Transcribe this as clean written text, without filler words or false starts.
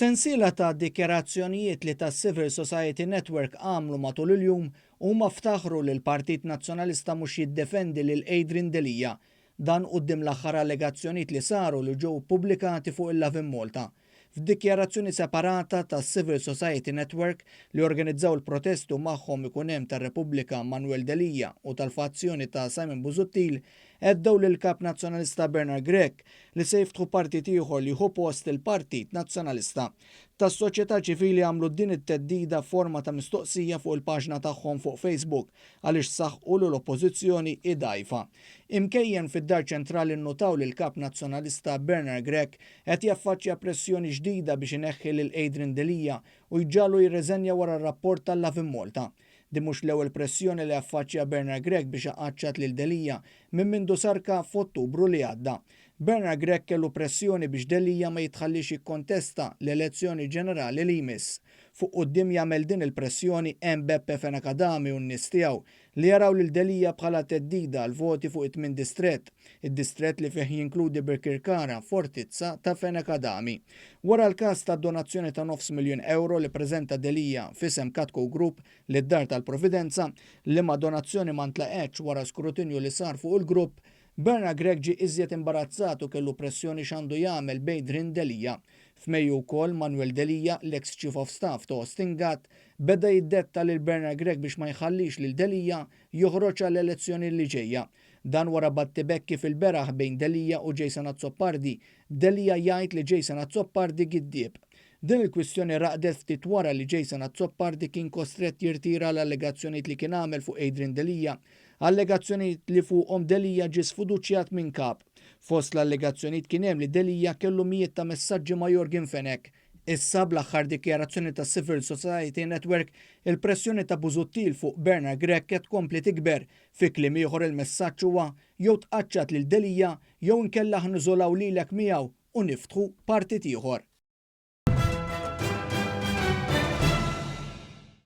F'sensiela ta' dikjarazzjonijiet li tas-Civil Society Network għamlu matul il-jum, huma ftaħru li l-Partit Nazzjonalista mhux jiddefendi lil Adrian Delia. Dan quddiem l-aħħar allegazzjonijiet li saru li ġew ippubblikati fuq il-Lovin Malta. F'dikjarazzjoni separata tas-Civil Society Network li organizzaw il-protesti u magħhom ikun hemm tar-Repubblika Manuel Delia u tal-fazzjoni ta' Simon Busuttil għeddew lill-Kap Nazzjonalista Bernard Grech li se jiftħu partit ieħor li jieħu post il-Partit Nazzjonalista. Tas-soċjetà ċivili għamlu din it-theddida f'forma ta' mistoqsija fuq il-paġna tagħhom fuq Facebook għaliex saħqu li l-Oppożizzjoni hi dgħajfa. Imkejjen fid-Dar Ċentrali nnutaw li l-Kap Nazzjonalista Bernard Grech qed jaffaċċja pressjoni ġdida biex ineħħi lil Adrian Delia u jġagħlu jirriżenja wara r-rapport tal-Lovin Malta. Din mhux l-ewwel pressjoni li affaċċja Bernard Grech biex iqaċċat lil Delia minn mindu sar Kap f'Ottubru li għadda. Bernard Grech kellu pressjoni biex Delia ma jitħalliex jikkontesta l-elezzjoni ġenerali li jmiss. Fuq quddiem jagħmel din il-pressjoni hemm Beppe Fenech Adami u n-nies tiegħu li jaraw lil Delia bħala theddida għall-voti fuq it-tmien distrett, id-distrett li fih jinkludi Birkirkara, fortizza ta' Fenech Adami. Wara l-każ tad-donazzjoni ta' nofs miljun ewro li preżenta Delia f'isem Katco Group lid-Dar tal-Providenza, liema donazzjoni ma ntlaqgħetx wara skrutinju li sar fuq il-grupp, Bernard Grech ġie iżjed imbarazzat u kellu pressjoni x'għandu jagħmel b'Adrian Delia. F'Mejju wkoll, Manuel Delia, l-eks Chief of Staff ta' Austin Gatt, beda jiddetta lil Bernard Grech biex ma jħallix lil Delia joħroġ għall-elezzjoni li ġejja. Dan wara battibekki fil-beraħ bejn Delia u Jason Azzopardi, b'Delia jgħid li Jason Azzopardi giddieb. Din il-kwistjoni raqdet ftit wara li Jason Azzopardi kien kostrett jirtira l-allegazzjonijiet li kien għamel fuq Adrian Delia, allegazzjonijiet li fuqhom Delia ġie sfuduċjat minn Kap. Fost l-allegazzjonijiet kien hemm li Delia kellu mijiet ta' messaġġi ma' Yorgen Fenech. Issa, bl-aħħar dikjarazzjoni tas-Civil Society Network, il-pressjoni ta' Busuttil fuq Bernard Grech qed tkompli tikber. Fi kliem ieħor il-messaġġ huwa jew tqaċċat lil Delia jew inkella ħa niżolaw lilek miegħu u niftħu partit ieħor.